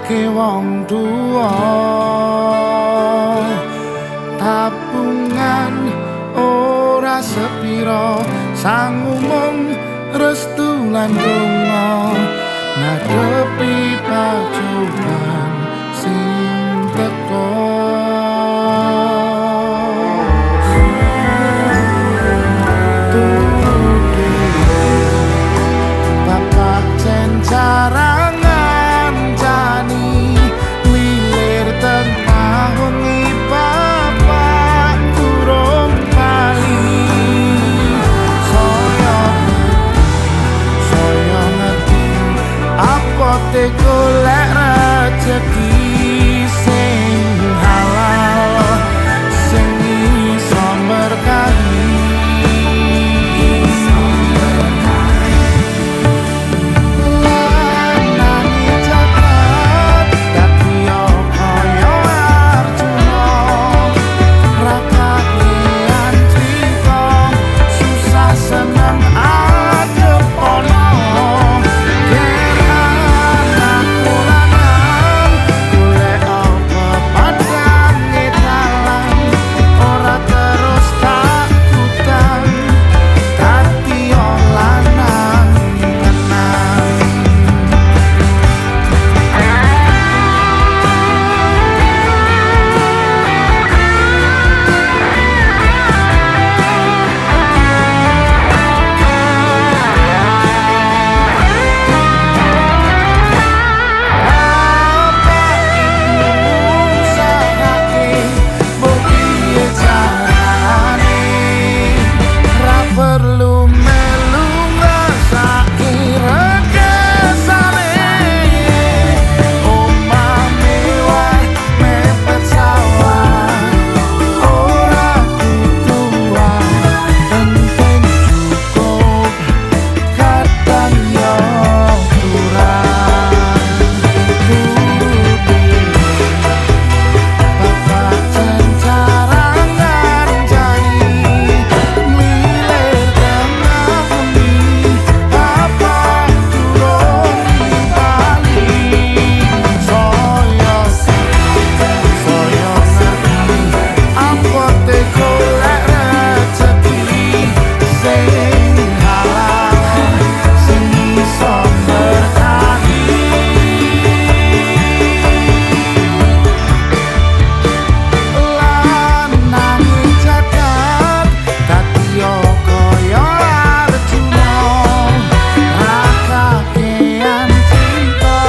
Mesake wong tuwa, tabungan ora sepiro, sangu mung restu lan donga ngadepi pacoban sing teko. Turu dhewe, bapak cencarang ngancani, lilir tengah wengi bapak durung bali. Saya saya ngerti apote golek rejeki sing halal sing iso berkahi. Lanange jagat dadi kaya Arjuna, ra kakean crita, susah seneng adep ana. Ger anakku lanang golek apa padange dalan, ora terus tak utang dadi lanang tenan. Bapak ibu usahake mbok piye carane, ra perlu melu ngrasake rekesane. Omah mewah mepet sawah ora kudu, penting cukup, kadang yo kurang. Turu dhewe, bapak cencarang ngancani, milir tengah wengi bapak durung bali. Saya saya ngerti apote golek rejeki sing halal sing iso berkahi. Lanange jagat dadi kaya Arjuna, ra kakean crita,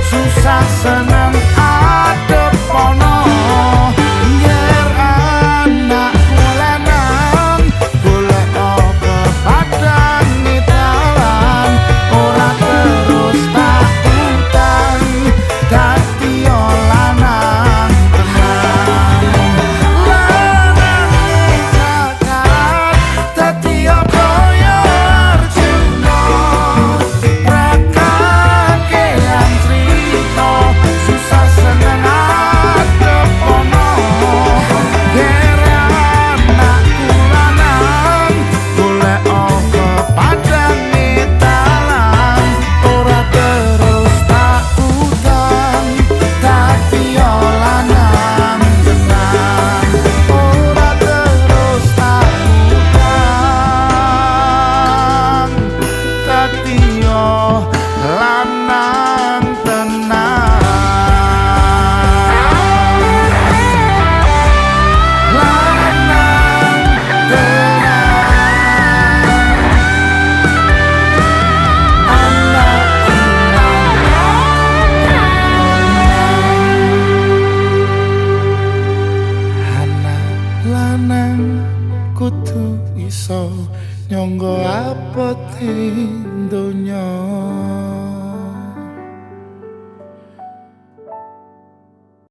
susah seneng adep ana. Nger anakku lanang golek apa padange dalan, ora terus tak utang dadi lanang tenan. Lanange jagat dadi kaya Arjuna, ra kakean crita, susah seneng adep ana. Ger anakku lanang golek apa padange dalan, ora terus tak utang dadi lanang tenan. Ora terus tak utang dadi lanang tenan. Lanang tenan. Anakku lanang tenan. Anak lanang kudu iso nyangga apote donya.